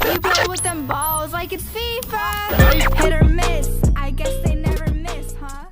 You play with them balls like it's FIFA. Hit or miss, I guess they never miss, huh?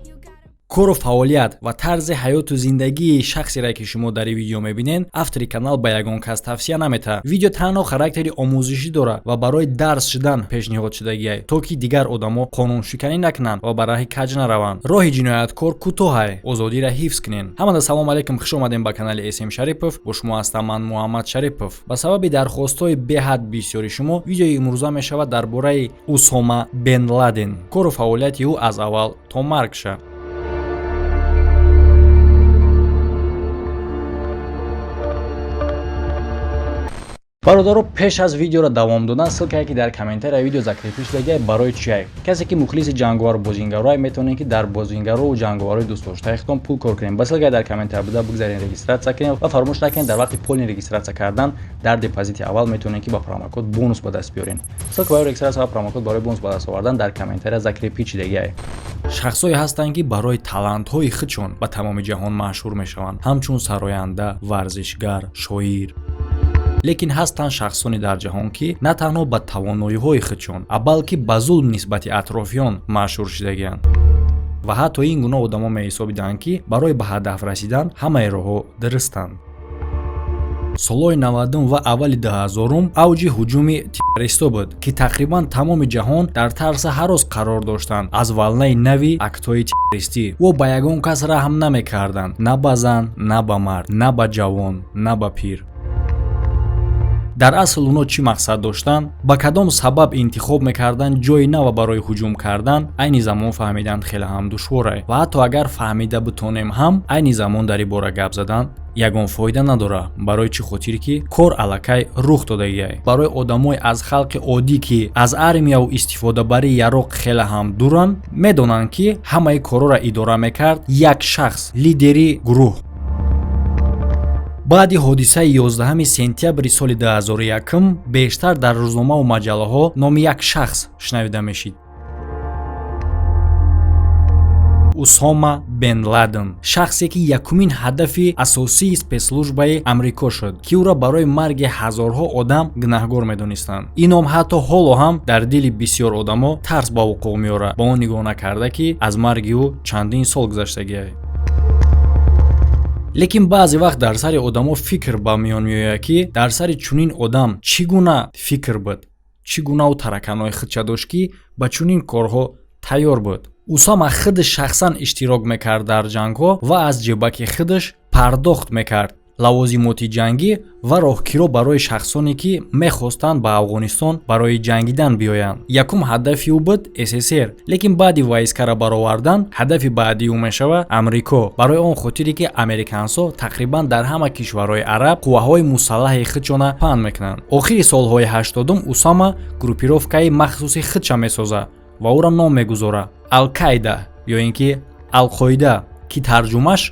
You gotta Кору фаъолият ва тарзи ҳаёту зиндагии шахсере, ки шумо дар ин видео мебинед, автори канал ба ягон кас тавсия наметаҳад. Видео танҳо характери омӯзишӣ дорад ва барои дарс шудан пешниҳод шудагиай, то ки дигар одамо қонуншиканӣ накунанд ва ба раҳи каҷ нараванд. Роҳи ҷинояткор кӯтоҳай, озодиро ҳифз кунед. Ҳамада салом алейкум, хуш омадем ба канали СМ Шарипов. Бо шумо ҳастам ман, Муҳаммад Шарипов. Ба сабаби дархостҳои беҳад бисёри шумо видеои имрӯза мешавад дар бораи Усома бен Ладен, кору фаъолияти ӯ аз аввал то маргша. Бародаро, пеш аз видеоро давом додан, ссылкае, ки дар комментария видео закрепӣ шудагиай, барои чиай? Касе ки мухлиси ҷанговару бозингарое, метавонед, ки дар бозингару ҷанговарои дӯстдоштаи худтон пул кор кунед. Ба ссылкае дар комментария буда бигзарен, регистрация кунед ва фаромӯш накунед, дар вақти полный регистрация кардан дар депозити аввал метавонед, ки ба промокод бонус ба даст биёред. Ссылка барои регистрация ва промокод барои бонус ба даст овардан дар комментария закрепӣ шудагиай. Шахсое ҳастанд, ки барои талантҳои худшон ба тамоми ҷаҳон машҳур мешаванд, ҳамчун сароянда, варзишгар, шоир. Лекин ҳастанд шахсоне дар ҷаҳон, ки на танҳо ба тавоноиҳои худшон, а балки ба зулм нисбати атрофиён машҳур шудагианд ва ҳатто ин гуна одамо меҳисобиданд, ки барои ба ҳадаф расидан ҳамаи роҳҳо дурустанд. Солҳои 90-ум ва аввали 2000-ум авҷи ҳуҷуми террористҳо буд, ки тақрибан тамоми ҷаҳон дар тарси ҳарос қарор доштанд аз волнаи нави актҳои террористӣ. Ӯ ба ягон кас раҳм намекарданд: на ба зан, на ба мард, на ба ҷавон, на ба пир. Дар асл оно чӣ мақсад доштанд, ба кадом сабаб интихоб мекарданд ҷои нава барои ҳуҷум кардан, айни замон фаҳмидан хеле ҳам душворе ва ҳатто агар фаҳмида битонем ҳам, айни замон дар ин бора гап задан ягон фоида надорад. Барои чӣ хотир ки кор аллакай рух додагиай. Барои одамои аз халқи оддӣ, ки аз армияву истифодабарии яроқ хеле ҳам дуранд, медонанд, ки ҳамаи корҳоро идора мекард як шахс, лидери гурӯҳ. Баъди ҳодисаи 11 сентябри соли 2001 бештар дар рӯзномаву маҷаллаҳо номи як шахс шунавида мешид: Усома бен Ладен, шахсе, ки якумин ҳадафи асосии спецслужбаи Амрико шуд, ки ӯро барои марги ҳазорҳо одам гунаҳгор медонистанд. Ин ном ҳатто ҳоло ҳам дар дили бисёр одамо тарс ба вуқӯъ меорад, ба он нигоҳ накарда, ки аз марги ӯ чандин сол гузаштагиай. Лекин баъзе вақт дар сари одамо фикр ба миён меояд, ки дар сари чунин одам чӣ гуна фикр буд, чӣ гунаву тараканҳои худша дошт, ки ба чунин корҳо тайёр буд. Усама худаш шахсан иштирок мекард дар ҷангҳо ва аз ҷебаки худаш пардохт мекард лавозимоти ҷангӣ ва роҳкиро барои шахсоне, ки мехостанд ба Афғонистон барои ҷангидан биёянд. Якум ҳадафи ӯ буд СССР, лекин баъди войскара баровардан ҳадафи баъдии ӯ мешавад Амрико, барои он хотире, ки американсо тақрибан дар ҳама кишварҳои араб қувваҳои мусаллаҳи худшона паҳн мекунанд. Охири солҳои 80-ум Усама группировкаи махсуси худша месозад ва ӯро ном мегузорад Алқаида ё ин ки Алқоида, ки тарҷумаш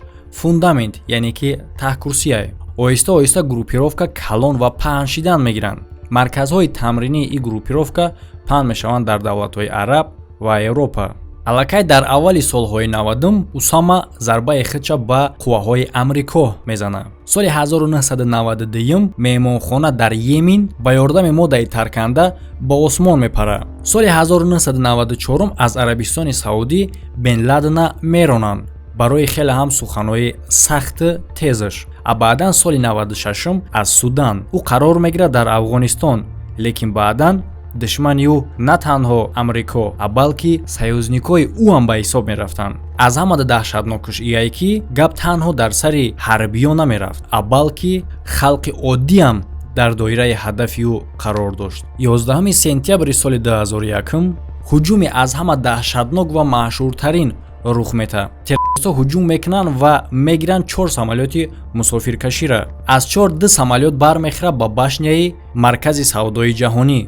фундамент, яъне ки таҳкурсия. Оҳиста оҳиста группировка калон ва паҳн шидан мегиранд. Марказҳои тамринии ин группировка паҳн мешаванд дар давлатҳои араб ва Европа. Аллакай дар аввали солҳои 90-ум Усама зарбаи худша ба қувваҳои Амрико мезанад. Соли 1992 меҳмонхона дар Йемен ба ёрдами моддаи тарканда ба осмон мепарад. Соли 1994 аз Арабистони Саудӣ Бен Ладена меронанд барои хеле ҳам суханҳои сахти тезаш, а баъдан соли 96-ум аз Судан ӯ қарор мегирад дар Афғонистон. Лекин баъдан душмани ӯ на танҳо Амрико, а балки союзникҳои ӯ ҳам ба ҳисоб мерафтанд. Аз ҳамада даҳшатнокаш ие, ки гап танҳо дар сари ҳарбиён намерафт, а балки халқи оддиам дар доираи ҳадафи ӯ қарор дошт. 11 сентябри соли 2001 ҳуҷуми аз ҳама даҳшатнок ва машҳуртарин рух метаҳад. Террористҳо ҳуҷум мекунанд ва мегиранд чор самолёти мусофиркашира. Аз чор ду самолёт бармехӯрад ба башняи маркази савдои ҷаҳонӣ,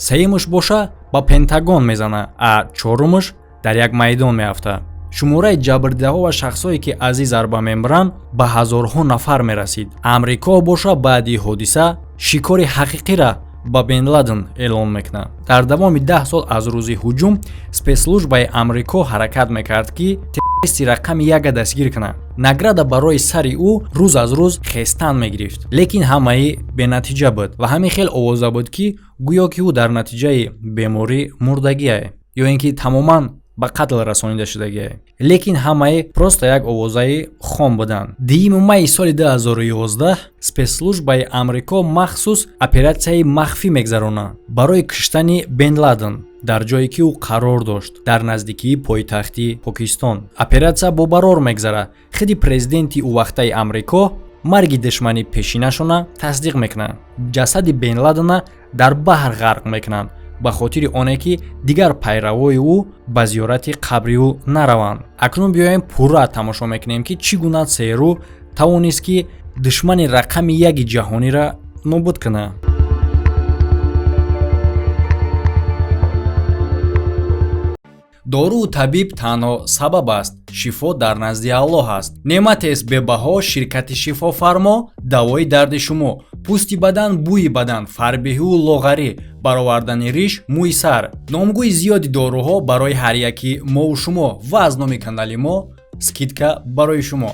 сеюмаш боша ба Пентагон мезанад, а чорумаш дар як майдон меафтад. Шумораи ҷабрдидаҳо ва шахсое, ки аз ин зарба мемиранд, ба ҳазорҳо нафар мерасид. Амрико боша баъди ҳодиса шикори ҳақиқира ба Бен Ладен эълон мекунад. Дар давоми 10 сол аз рӯзи ҳуҷум спецслужбаи Амрико ҳаракат мекард, ки Рақами яка дастгир кунад. Награда барои сари ӯ рӯз аз рӯз хестан мегирифт, лекин ҳамаи бенатиҷа буд ва ҳамин хел овоза буд, ки гӯё ки ӯ дар натиҷаи беморӣ мурдагие ё ин ки тамоман ба қатл расонида шудагие. Лекин ҳамаи просто як овозаи хом буданд. 2 майи соли 2011 спецслужбаи Амрико махсус оператсияи махфӣ мегзаронад барои куштани Бен Ладен дар ҷое, ки ӯ қарор дошт, дар наздикии пойтахти Покистон. Оператсия бобарор мегзарад. Худи президенти ӯвақтаи Амрико марги душмани пешинашона тасдиқ мекунад. Ҷасади Бен Ладена дар баҳр ғарқ мекунанд, ба хотири оне ки дигар пайравои ӯ ба зиёрати қабри ӯ нараванд. Акнун биёем, пурра тамошо мекунем, ки чӣ гуна ЦРУ тавонист, ки душмани рақами яки ҷаҳониро нобуд кунад. Доруу табиб танҳо сабаб аст, шифо дар назди Аллоҳ аст. Неъматест бебаҳо ширкати Шифофармо, давои дарди шумо: пӯсти бадан, бӯи бадан, фарбеҳиву лоғарӣ, баровардани риш, мӯи сар. Номгӯи зиёди доруҳо барои ҳар яки мову шумо ва аз номи канали мо скидка барои шумо.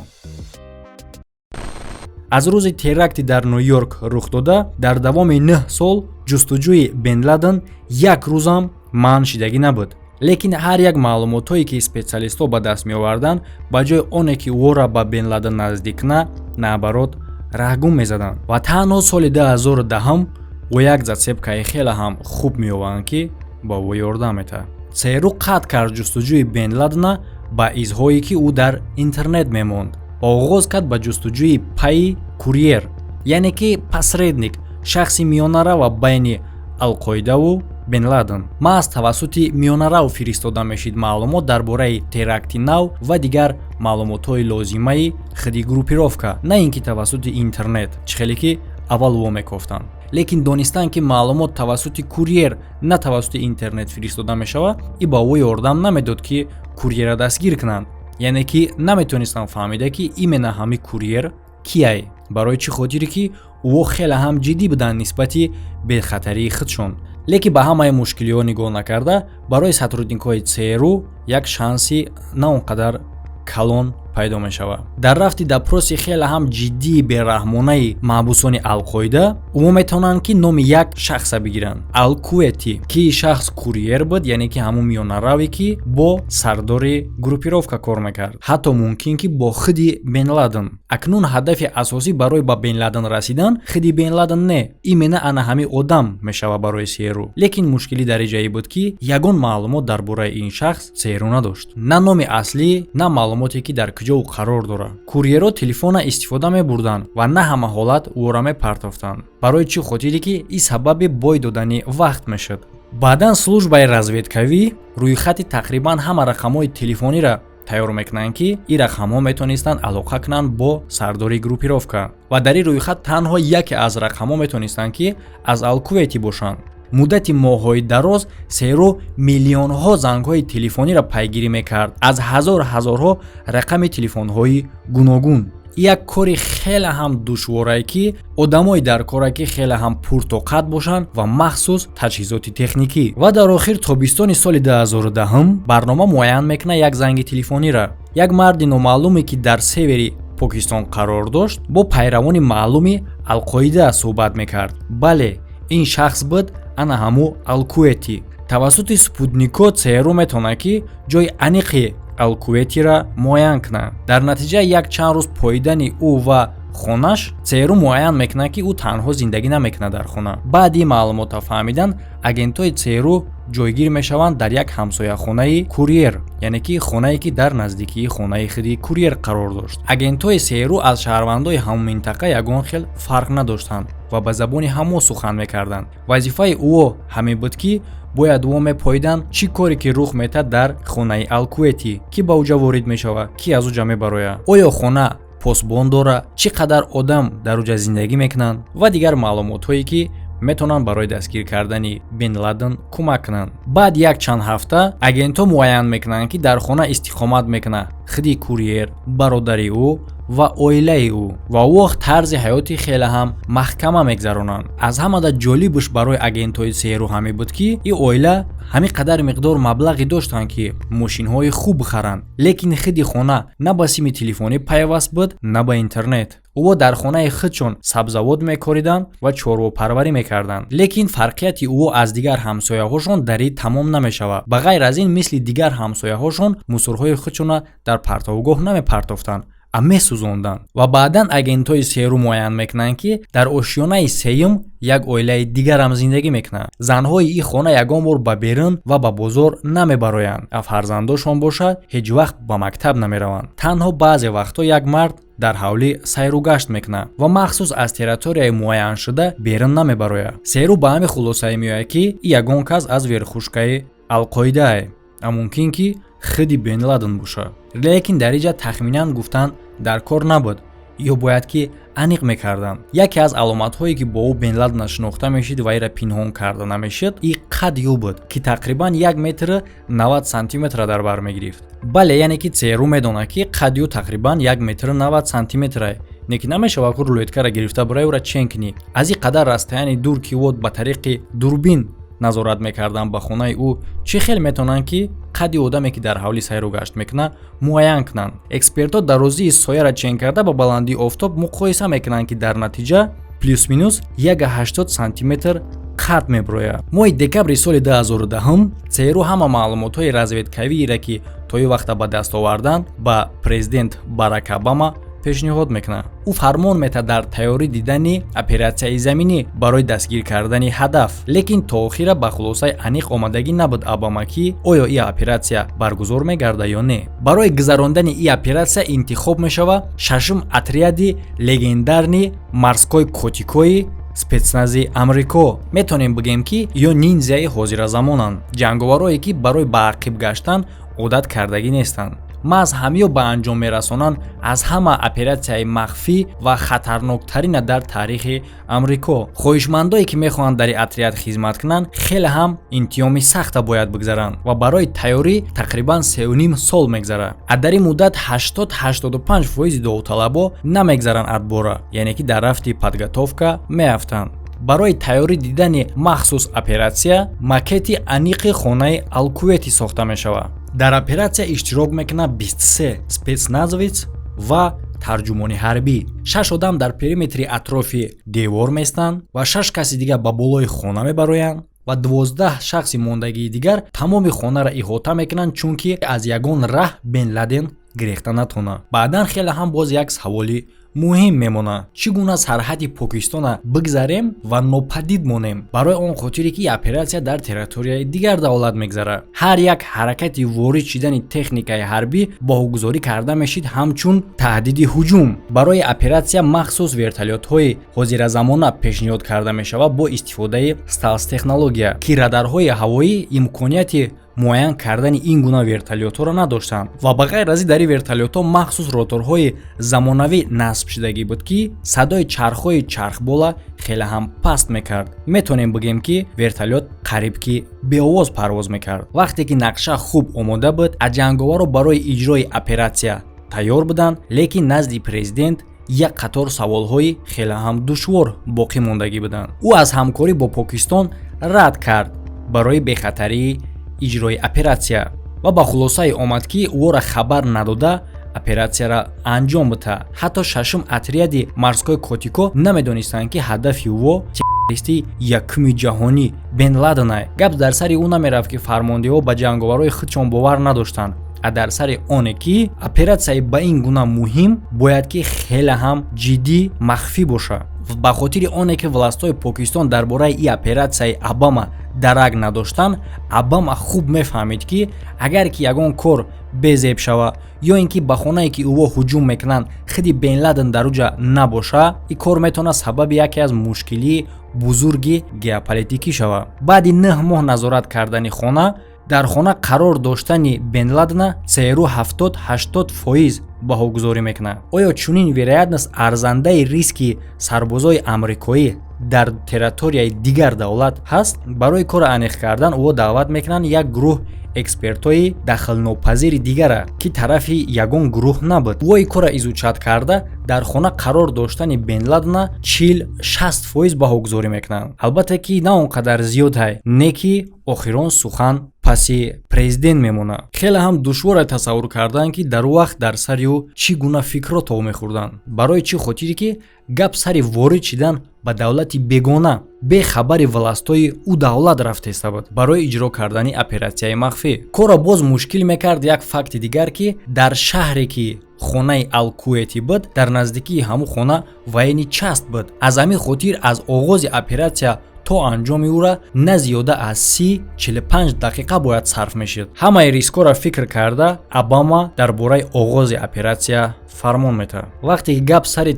Аз рӯзи теракти дар Ню-Йорк рух дода, дар давоми 9 сол ҷустуҷӯи Бен Ладен як рӯзам манъ шидагӣ набуд. Лекин ҳар як маълумотҳое, ки специалистҳо ба даст меоварданд, ба ҷои оне ки ӯро ба Бен Ладен наздик кунад, наоборот, раҳгум мезаданд. Ва танҳо соли 2010 ӯ як зацепкаи хеле ҳам хуб меёбанд, ки ба ӯ ёрдам метаҳад. ЦРУ қатъ кард ҷустуҷӯи Бен Ладена ба изҳое, ки ӯ дар интернет мемонд, ва оғоз кард ба ҷустуҷӯи пайи курьер, яъне ки посредник, шахси миёнарава байни Алқоидаву Бен Ладен. Маҳз тавассути миёнарав фиристода мешид маълумот дар бораи теракти нав ва дигар маълумотҳои лозимаи худи группировка, на ин ки тавассути интернет, чӣ хеле ки аввал во мекофтанд. Лекин донистан, ки маълумот тавассути курьер, на тавассути интернет фиристода мешавад, и ба ӯ ёрдам намедод, ки курьерра дастгир кунанд. Яъне ки наметонистанд фаҳмида, ки именно ҳамин курьер кияй. Барои чӣ хотире ки ӯ хеле ҳам ҷиддӣ буданд нисбати бехатарии худшон. Лекин ба ҳамаи мушкилиҳо нигоҳ накарда, барои сотрудникҳои ЦРУ як шанси на он қадар калон пайдо мешавад. Дар рафти допроси хеле ҳам ҷиддии бераҳмонаи маҳбусони Алқоида ӯ метавонанд, ки номи як шахса бигиранд: Алкуэти, ки шахс курьер буд, яъне ки ҳамун миёнараве, ки бо сардори группировка кор мекард, ҳатто мумкин ки бо худи Бен Ладен. Акнун ҳадафи асосӣ барои ба Бен Ладен расидан худи Бен Ладен не, именно ана ҳамин одам мешавад барои ЦРУ. Лекин мушкилӣ дар ҷае буд, ки ягон маълумот дар бораи ин шахс ЦРУ надошт: на номи аслӣ, на маълумоте, ки дар куҷо ӯ қарор дорад. Курьерҳо телефона истифода мебурданд ва на ҳама ҳолат ӯро мепартофтанд. Барои чӣ хотире ки ин сабаби бой додани вақт мешуд. Баъдан службаи разведкавӣ рӯйхати тақрибан ҳама рақамҳои телефониро тайёр мекунанд, ки ин рақамҳо метавонистанд алоқа кунанд бо сардори группировка. Ва дар ин рӯйхат танҳо яке аз рақамҳо метавонистанд, ки аз Алкувети бошанд. Муддати моҳҳои дароз ЦРУ миллионҳо зангҳои телефониро пайгирӣ мекард аз ҳазор ҳазорҳо рақами телефонҳои гуногун. Як кори хеле ҳам душворае, ки одамои дар коре, ки хеле ҳам пуртоқат бошанд ва махсус таҷҳизоти техникӣ. Ва дар охир тобистони соли 2010 барнома муайян мекунад як занги телефониро. Як марди номаълуме, ки дар севери Покистон қарор дошт, бо пайравони маълуми Алқоида суҳбат мекард. Бале, ин шахс буд ана ҳаму Алкуэти. Тавассути спутникҳо ЦРУ метавонад, ки ҷои аниқи Алкуэтиро муайян кунад. Дар натиҷа як чанд рӯз поидани ӯ ва хонаш ЦРУ муайян мекунад, ки ӯ танҳо зиндагӣ намекунад дар хона. Баъди ин маълумотро фаҳмидан, агентҳои ЦРУ ҷойгир мешаванд дар як ҳамсояхонаи курьер, яъне ки хонае, ки дар наздикии хонаи худи курьер қарор дошт. Агентҳои ЦРУ аз шаҳрвандои ҳамон минтақа ягон хел фарқ надоштанд ва ба забони ҳамо сухан мекарданд. Вазифаи ӯ ҳамин буд, ки бояд во мепоиданд, чӣ коре ки рух метад дар хонаи Алкуэтӣ, ки ба уҷа ворид мешавад, ки аз уҷа мебарояд, оё хона посбон дорад, чӣ қадар одам дар уҷа зиндагӣ мекунанд ва дигар маълумотҳое, ки метавонанд барои дастгир кардани Бен Ладен кӯмак кунанд. Баъд як чанд ҳафта агентҳо муайян мекунанд, ки дар хона истиқомат мекунад. Хиди курьер, бародари ӯ ва оилаи ӯ, ва ӯ тарзи ҳаёти хеле ҳам маҳкама мегзаронанд. Аз ҳамада ҷолибаш барои агентҳои ЦРУ ҳаме буд, ки ин оила ҳамин қадар миқдор маблағе доштанд, ки мошинҳои хуб бихаранд, лекин хиди хона на ба сими телефонӣ пайваст буд, на ба интернет. Ӯ дар хонаи худшон сабзавот мекориданд ва чорвопарварӣ мекарданд. Лекин фарқияти ӯ аз дигар ҳамсояҳошон дар ин тамом намешавад. Ба ғайр аз ин, мисли дигар ҳамсояҳошон мусорҳои худшона дар партовгоҳ намепартофтанд, а месӯзонданд. Ва баъдан агентҳои ЦРУ муайян мекунанд, ки дар ошёнаи сеюм як оилаи дигарам зиндагӣ мекунанд. Занҳои ин хона ягон бор ба берун ва ба бозор намебароянд, а фарзандошон бошад, ҳеҷ вақт ба мактаб намераванд. Танҳо баъзе вақтҳо як мард дар ҳавлӣ сайру гашт мекунад ва махсус аз территорияи муайяншуда берун намебарояд. ЦРУ ба ҳамин хулосае меояд, ки ягон кас аз верхушкаи Алқоидае, а мумкин, ки хиди Бен Ладен бошад. Лекин дар инҷа тахминан гуфтан дар кор набуд, ё бояд ки аниқ мекарданд. Яке аз аломатҳое, ки бо ӯ Бен Ладена шинохта мешид ва ира пинҳон карда намешид, и қадди ӯ буд, ки тақрибан 1 метру 90 сантиметра дар бар мегирифт. Бале, яъне ки ЦРУ медонад, ки қадди ӯ тақрибан 1 метру 90 сантиметрае, лекин намешавад ку рулеткара гирифта барои ӯра чен кунӣ. Аз ин қадар расстояние дур, ки ӯ ба тариқи дурбин назорат мекарданд ба хонаи ӯ, чӣ хел метавонанд, ки қадди одаме, ки дар ҳавлӣ сайру гашт мекунад, муайян кунанд? Экспертҳо дарозии сояра чен карда, ба баландии офтоб муқоиса мекунанд, ки дар натиҷа плюс-минус 1,80 сантиметр қад мебирояд. Моҳи декабри соли 2010 ЦРУ ҳама маълумотҳои разведкавиеро, ки то ин вақта ба даст оварданд, ба президент Барак Обама пешниҳод мекунад. Ӯ фармон метаҳад дар тайёрӣ дидани оператсияи заминӣ барои дастгир кардани ҳадаф. Лекин то охира ба хулосаи аниқ омадагӣ набуд Обама, ки оё ин оператсия баргузор мегардад ё не. Барои гузарондани ин оператсия интихоб мешавад шашум отряди легендарный морской котикои спецнази Амрико. Метавонем бигӯем, ки ё ниндзяи ҳозиразамонанд, ҷанговарое, ки барои ба ақиб гаштан одат кардагӣ нестанд. Маҳз ҳамиё ба анҷом мерасонанд аз ҳама оператсияи махфӣ ва хатарноктарина дар таърихи Амрико. Хоҳишмандое, ки мехоҳанд дар ин отряд хизмат кунанд, хеле ҳам имтиҳони сахта бояд бигзаранд ва барои тайёрӣ тақрибан 3,5 сол мегзарад. А дар ин муддат 80-85 фоизи довталабо намегзаранд отбора, яъне ки дар рафти подготовка меафтанд. Барои тайёрӣ дидани махсус оператсия макети аниқи хонаи Алкуветӣ сохта мешавад. Дар оператсия иштирок мекунад 23 спецназовец ва тарҷумони ҳарбӣ. Шаш одам дар периметри атрофи девор местанд ва шаш каси дигар ба болои хона мебароянд ва 12 шахси мондагии дигар тамоми хонаро иҳота мекунанд, чунки аз ягон раҳ Бен Ладен гирехта натавонад. Баъдан хеле ҳам боз як саволи муҳим мемонад: чӣ гуна сарҳади Покистона бигзарем ва нопадид монем? Барои он хотире ки оператсия дар территорияи дигар давлат мегзарад, ҳар як ҳаракати ворид шидани техникаи ҳарбӣ баҳогузорӣ карда мешид ҳамчун таҳдиди ҳуҷум. Барои оператсия махсус вертолётҳои ҳозиразамона пешниҳод карда мешавад бо истифодаи стелс-технология, ки радарҳои ҳавоӣ имконияти муайян кардани ин гуна вертолётҳоро надоштанд. Ва ба ғайр аз ин, дар ин вертолётҳо махсус роторҳои замонавӣ насбшудагӣ буд, ки садои чархҳои чархбола хеле ҳам паст мекард. Метавонем бигӯем, ки вертолёт қариб ки беовоз парвоз мекард. Вақте ки нақша хуб омода буд, ҷанговарро барои иҷрои оператсия тайёр буданд, лекин назди президент як қатор саволҳои хеле ҳам душвор боқӣ мондагӣ буданд. Ӯ аз ҳамкорӣ бо Покистон рад кард барои бехатарии иҷрои оператсия ва ба хулосае омад, ки ӯро хабар надода оператсияро анҷом бита. Ҳатто шашум отряди морской котико намедонистанд, ки ҳадафи ӯ террористи якуми ҷаҳонӣ Бен Ладенай. Гап дар сари ӯ намерафт, ки фармондеҳо ба ҷанговарҳои худшон бовар надоштанд, а дар сари оне, ки оператсияи ба ин гуна муҳим бояд ки хеле ҳам ҷиддӣ махфӣ бошад. Ба хотири оне ки властҳои Покистон дар бораи ин оператсияи Обама дарак надоштанд, Обама хуб мефаҳмид, ки агар ки ягон кор безеб шава ё ин ки ба хонае, ки ӯво ҳуҷум мекунанд, хиди Бен Ладен дар уҷа набоша, ин кор метавонад сабаби яке аз мушкилии бузурги геополитикӣ шавад. Баъди 9 моҳ назорат кардани хона, дар хона қарор доштани Бен Ладена ЦРУ 70-80% баҳогузорӣ мекунад. Оё чунин вероятность арзандаи риски сарбозои амрикоӣ Дар территорияи дигар давлат ҳаст. Барои кора аниқ кардан ӯ даъват мекунанд як гурӯҳ экспертҳои дахлнопазири дигара, ки тарафи ягон гурӯҳ набуд. Ӯ кора изучать карда, дар хона қарор доштани Бенладена 40-60% баҳогузорӣ мекунанд. Албатта ки, на он қадар зиёд ҳай, не ки охирон сухан паси президент мемонад. Хеле ҳам душворе тасаввур кардан, ки дар вақт дар сари ӯ чӣ гуна фикрро тов мехӯрданд. Барои чӣ хотире ки гап сари ворид шидан ба давлати бегона бехабари властои ӯ давлат рафтеста буд барои иҷро кардани оператсияи махфӣ. Корро боз мушкил мекард як факти дигар, ки дар шаҳре ки хонаи Алкуэти буд, дар наздикии ҳамун хона военный часть буд. Аз ҳамин хотир аз оғози оператсия то анҷоми ӯра на зиёда аз 30-45 дақиқа бояд сарф мешуд. Ҳамаи рискҳоро фикр карда, Обама дар бораи оғози оператсия фармон метавад. Вақте ки гап сари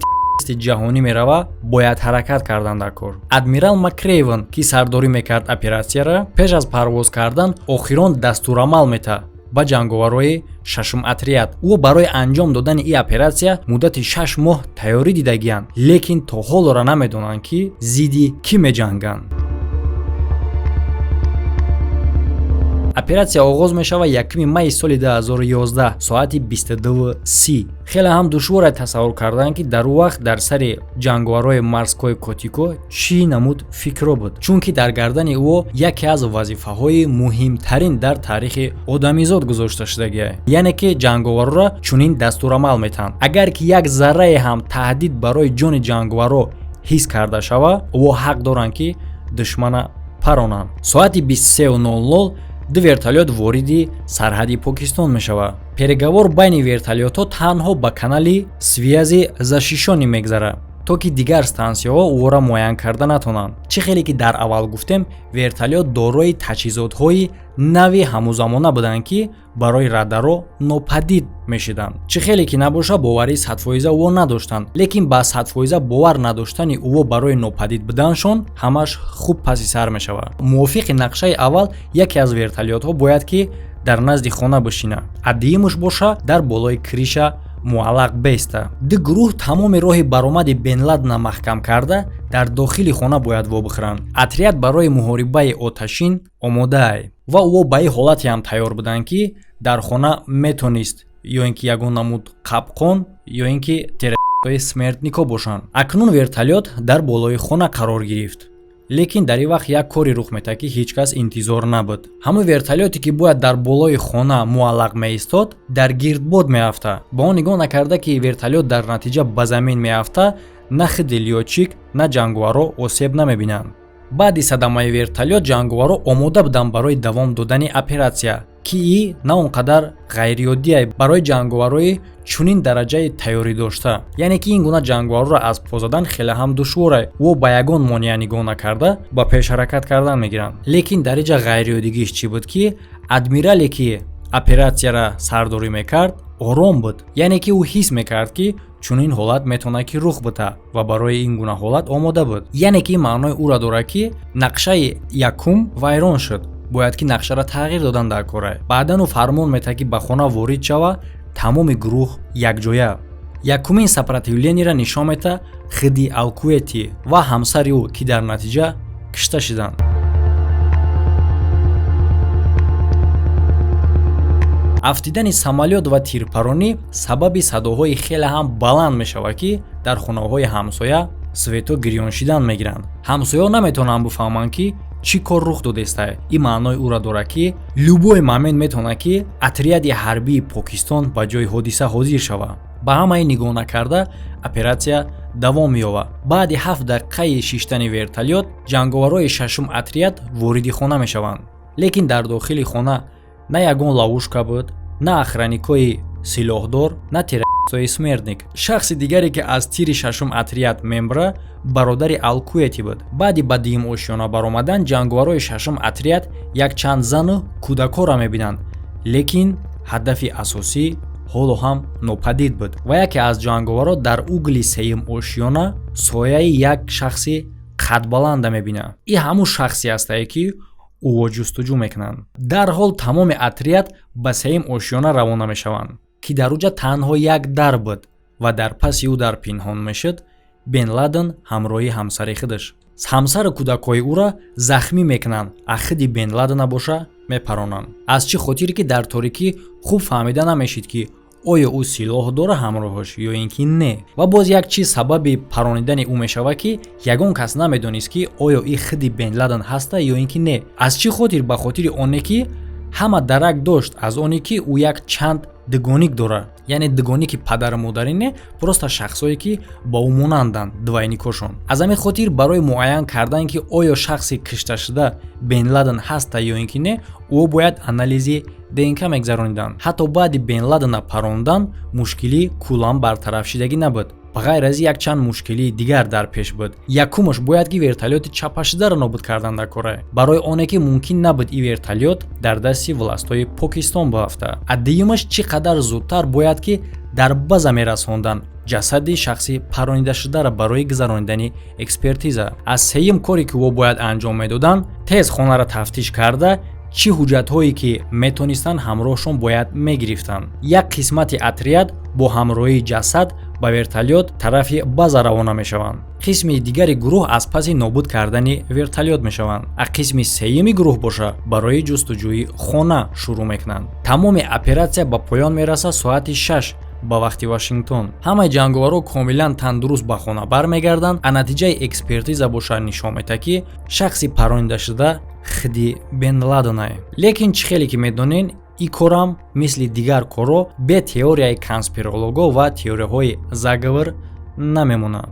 ҷаҳонӣ мерава, бояд ҳаракат кардан дар кор. Адмирал Макрейвен, ки сардорӣ мекард оператсияро, пеш аз парвоз кардан охирон дастурамал метаҳад ба ҷанговарои шашум отряд. Ӯ барои анҷом додани ин оператсия муддати 6 моҳ тайёрӣ дидагиянд, лекин то ҳолора намедонанд, ки зидди кӣ меҷанганд. Оператсия оғоз мешавад 1 майи соли 2011 соати 22:30. Хеле ҳам душворе тасаввур кардан, ки дар ӯ вақт дар сари ҷанговарҳои морской Котико чӣ намуд фикрро буд, чунки дар гардани ӯ яке аз вазифаҳои муҳимтарин дар таърихи одамизод гузошта шудагиа. Яъне ки ҷанговарҳоро чунин дастурамал метаҳанд: агар ки як заррае ҳам таҳдид барои ҷони ҷанговарҳо ҳис карда шава, ӯ ҳақ доранд, ки душмана паронанд. Соати 23:00 ду вертолёт вориди сарҳади Покистон мешавад. Переговор байни вертолётҳо танҳо ба канали связи защищённый мегзарад, то ки дигар стансияҳо ӯро муайян карда натонанд. Чӣ хеле ки дар аввал гуфтем, вертолёт дорои таҷҳизотҳои нави ҳамузамона буданд, ки барои радаро нопадид мешиданд. Чӣ хеле ки набоша, боварии садфоиза ӯ надоштанд, лекин ба садфоиза бовар надоштани ӯ барои нопадид буданашон ҳамаш хуб паси сар мешавад. Мувофиқи нақшаи аввал, яке аз вертолётҳо бояд ки дар назди хона бишина, а дуюмаш боша дар болои крыша муаллақ беста. Ду гурӯҳ тамоми роҳи баромади Бенладена маҳкам карда, дар дохили хона бояд вобихӯранд. Отряд барои муҳорибаи оташин омодаай ва ӯ ба ин ҳолате ҳам тайёр буданд, ки дар хона метонист ё ин ки ягон намуд қапқон, ё ин ки террористои смертнико бошанд. Акнун вертолёт дар болои хона қарор гирифт, лекин дар ин вақт як коре рух метаҳад, ки ҳеҷ кас интизор набуд. Ҳамон вертолёте, ки бояд дар болои хона муаллақ меистод, дар гирдбод меафта. Ба он нигоҳ накарда, ки вертолёт дар натиҷа ба замин меафта, на худи лётчик, на ҷанговарҳо осеб намебинанд. Баъди садамаи вертолёт ҷанговарҳо омода буданд барои давом додани оператсия, ки и на он қадар ғайриоддие барои ҷанговарҳои чунин дараҷаи тайёрӣ дошта. Яъне ки ин гуна ҷанговарҳоро аз по задан хеле ҳам душворе. Ӯ ба ягон монеа нигоҳ накарда, ба пеш ҳаракат кардан мегиранд. Лекин дар инҷа ғайриоддигиш чӣ буд, ки адмирале, ки оператсияра сардорӣ мекард, ором буд. Яъне ки ӯ ҳис мекард, ки чунин ҳолат метавонад ки рух бита, ва барои ин гуна ҳолат омода буд. Яъне ки ин маънои ӯро дорад, ки нақшаи якум вайрон шуд, бояд ки нақшаро тағйир додан дар кора. Баъдан ӯ фармон метаҳад, ки ба хона ворид шава тамоми гурӯҳ якҷоя. Якумин сопротивлениеро нишон метаҳад худи Алкуэти ва ҳамсари ӯ, ки дар натиҷа кушта шуданд. Афтидани самолёт ва тирпаронӣ сабаби садоҳои хеле ҳам баланд мешавад, ки дар хонаҳои ҳамсоя свето гирён шидан мегиранд. Ҳамсояҳо наметавонанд бифаҳманд, ки чӣ кор рух додеста. Ин маънои ӯро дорад, ки любой момент метавонад, ки отряди ҳарбии Покистон ба ҷои ҳодиса ҳозир шавад. Ба ҳамаи нигоҳ накарда, оператсия давом меёбад. Баъди 7 дақиқаи шиштани вертолёт ҷанговарҳои шашум отряд вориди хона мешаванд, лекин дар дохили хона на ягон ловушка буд, на охранникҳои силоҳдор, на террористои смертник. Шахси дигаре, ки аз тири шашум отряд мембра, бародари Алкуэти буд. Баъди ба дуюм ошёна баромадан ҷанговарҳои шашум отряд якчанд зану кӯдакҳоро мебинанд, лекин ҳадафи асосӣ ҳоло ҳам нопадид буд. Ва яке аз ҷанговарҳо дар угли сеюм ошёна сояи як шахси қадбаланда мебинад. Ин ҳамун шахсе ҳастае, ки ӯро ҷустуҷӯ мекунанд. Дарҳол тамоми отряд ба сеюм ошёна равона мешаванд, ки дар уҷа танҳо як дар буд ва дар паси ӯ дар пинҳон мешуд Бен Ладен ҳамроҳи ҳамсари худаш. Ҳамсару кӯдакҳои ӯра захмӣ мекунанд, а хиди Бен Ладена боша мепаронанд. Аз чӣ хотире ки дар торикӣ хуб фаҳмида намешид, ки оё ӯ силоҳ дора ҳамроҳаш ё ин ки не. Ва боз як чиз сабаби паронидани ӯ мешавад, ки ягон кас намедонист, ки оё и хиди Бен Ладен ҳаста ё ин ки не. Аз чӣ хотир? Ба хотири оне ки ҳама дарак дошт аз оне ки ӯ як чанд дугоник дорад, яъне дугоники падару модарӣ не, просто шахсое ки ба ӯ монанданд, двойникошон. Аз ҳамин хотир барои муайян кардан, ки оё шахси кишташуда Бен Ладен ҳаста ё ин ки не, ӯ бояд анализи ДНК мегзарониданд. Ҳатто баъди Бен Ладена парондан мушкилӣ куллан бартарафшидагӣ набуд. Ба ғайр аз якчанд мушкилии дигар дар пеш буд. Якумаш, бояд ки вертолёти чапашидаро нобуд кардан дар кора, барои оне ки мумкин набуд ин вертолёт дар дасти властҳои Покистон баафта. А дуюмаш, чӣ қадар зудтар бояд ки дар база мерасонданд ҷасади шахси паронидашударо барои гузаронидани экспертиза. Аз сеюм коре ки ӯ бояд анҷом медоданд, тез хонаро тафтиш карда, чӣ ҳуҷҷатҳое ки метонистанд, ҳамроҳшон бояд мегирифтанд. Як қисмати отряд бо ҳамроҳии ҷасад ба вертолёт тарафи база равона мешаванд, қисми дигари гурӯҳ аз паси нобуд кардани вертолёт мешаванд, а қисми сеюми гурӯҳ боша барои ҷустуҷӯи хона шурӯъ мекунанд. Тамоми оператсия ба поён мерасад соати 6 ба вақти Вашингтон. Ҳамаи ҷанговарҳо комилан тандуруст ба хона бармегарданд, а натиҷаи экспертиза боша нишон медиҳад, ки шахси паронидашуда хиди Бен Ладенае. Лекин чӣ хеле ки медонен, ин корам мисли дигар корҳо бе теорияи конспиролого ва теорияҳои заговор намемонад.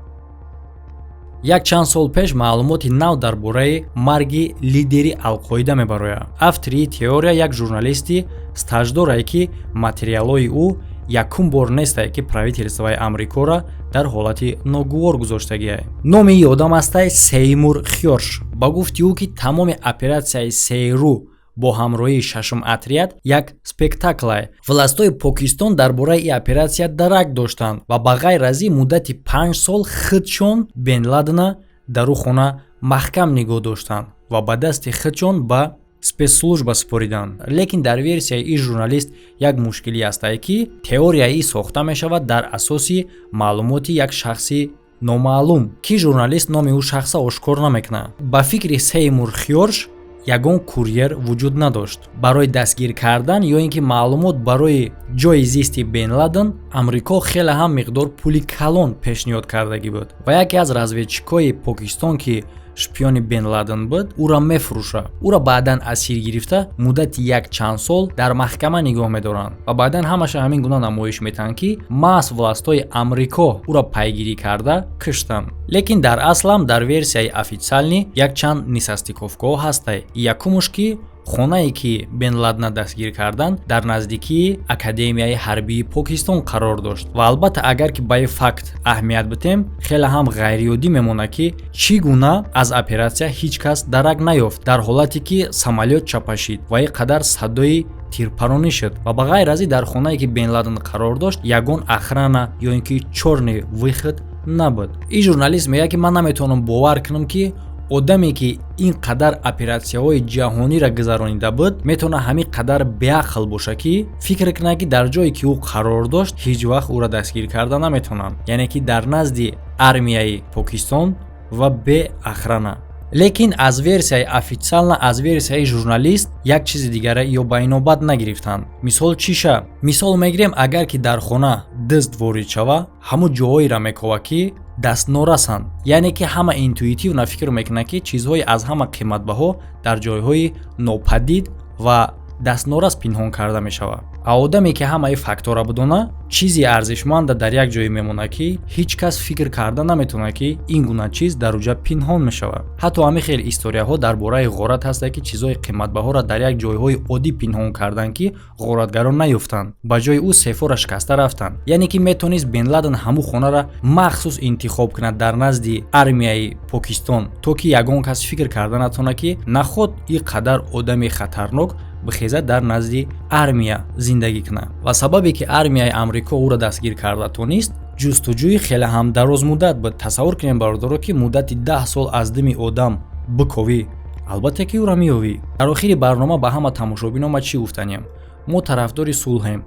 Як чанд сол пеш маълумоти нав дар бораи марги лидери Алқоида мебарояд. Автори теория як журналисти стаждорае, ки материалҳои ӯ якум бор нестае, ки правительствои Амрикоро дар ҳолати ногувор гузоштагиае. Номи ин одам астае Сеймур Хёрш. Ба гуфти ӯ, ки тамоми оператсияи ЦРУ бо ҳамроҳии шашум отряд як спектаклае. Властҳои Покистон дар бораи ин оператсия дарак доштанд ва ба ғайр аз ин муддати 5 сол худшон Бен Ладена дар ӯ хона маҳкам нигоҳ доштанд ва ба дасти худшон ба спецслужба супориданд. Лекин дар версияи ин журналист як мушкилӣ ҳастае, ки теорияи сохта мешавад дар асоси маълумоти як шахси номаълум, ки журналист номи ӯ шахса ошкор намекунад. Ба фикри Сеймур Хёрш, ягон курьер вуҷуд надошт барои дастгир кардан ё ин ки маълумот барои ҷойи зисти Бен Ладен. Амрико хеле ҳам миқдор пули калон пешниҳод кардагӣ буд ва яке аз разведчикҳои Покистон, ки шпиони Бен Ладен буд, ӯро мефурӯшад. Ӯро баъдан асир гирифта, муддати як чанд сол дар маҳкама нигоҳ медоранд ва баъдан ҳамаша ҳамин гуна намоиш метаҳанд, ки маҳз властҳои Амрико ӯро пайгирӣ карда киштанд. Лекин дар аслам дар версияи официальный якчанд несостыковкаҳо ҳастанд. Якумуш, ки хонае ки Бен Ладена дастгир карданд, дар наздикии Академияи ҳарбии Покистон қарор дошт. Ва албатта, агар ки ба ин факт аҳамият бидем, хеле ҳам ғайриоддӣ мемонад, ки чӣ гуна аз оператсия ҳеҷ кас дарак наёфт, дар ҳолате ки самолёт чапашид ва ин қадар садои тирпаронӣ шуд. Ва ба ғайр аз ин, дар хонае ки Бен Ладен қарор дошт, ягон охрана ё ин ки чёрный выход набуд. Ин журналист мегӯяд, ки ман наметавонам бовар кунам, ки одаме ки ин қадар оператсияҳои ҷаҳониро гузаронида буд, метавонад ҳамин қадар беақл бошад, ки фикр кунад, ки дар ҷое ки ӯ қарор дошт, ҳеҷ вақт ӯро дастгир карда наметавонанд, яъне ки дар назди армияи Покистон ва бе охрана. Лекин аз версияи официально, аз версияи журналист як чизи дигара ё ба инобат нагирифтанд. Мисол чиша мисол мегирем: агар ки дар хона дизд ворид шава, ҳамун ҷоҳоеро мекова, ки дастнорасанд, яъне ки ҳама интуитивно фикр мекунад, ки чизҳои аз ҳама қиматбаҳо дар ҷойҳои нопадид ва дастнорас пинҳон карда мешавад. А одаме ки ҳамаи фактора бидона, чизи арзишманда дар як ҷое мемонад, ки ҳеҷ кас фикр карда наметавонад, ки ин гуна чиз дар уҷа пинҳон мешавад. Ҳатто ҳамин хел историяҳо дар бораи ғорат ҳастанд, ки чизҳои қиматбаҳоро дар як ҷойҳои оддӣ пинҳон карданд, ки ғоратгарон наёфтанд, ба ҷои ӯ сейфҳоро шикаста рафтанд. Яъне ки метавонист Бен Ладен ҳамун хонаро махсус интихоб кунад дар назди армияи Покистон, то ки ягон кас фикр карда натавонад, ки наход ин қадар одами хатарнок бихезад, дар назди армия зиндагӣ кунад. Ва сабабе ки армияи Амрико ӯро дастгир карда тонист, ҷустуҷӯи хеле ҳам дарозмуддат буд. Тасаввур кунем, бародаро, ки муддати 10 сол аз дими одам биковӣ, албатта ки ӯро меёвӣ. Дар охири барнома ба ҳама тамошобино ма чӣ гуфтанем? Мо тарафдори сулҳем.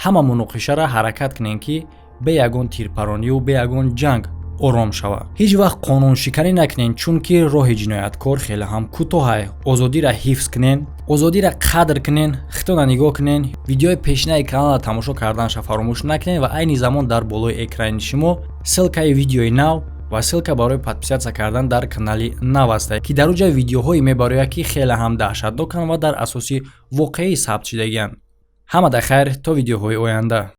Ҳама муноқишаро ҳаракат кунем, ки бе ягон тирпаронию бе ягон ҷанг. Ором шава. Ҳеҷ вақт қонуншиканӣ накунен, чунки роҳи ҷинояткор хеле ҳам кӯтоҳай. Озодиро ҳифз кунен, озодиро қадр кунен, хитона нигоҳ кунен. Видеои пешинаи каналро тамошо карданша фаромӯш накунен ва айни замон дар болои экрани шумо ссылкаи видеои нав ва ссылка барои подписаться кардан дар канали нав аст, ки дар уҷа видеоҳое мебарояд, ки хеле ҳам даҳшатноканд ва дар асоси воқеӣ сабт шудагианд. Ҳамада хайр, то видеоҳои оянда.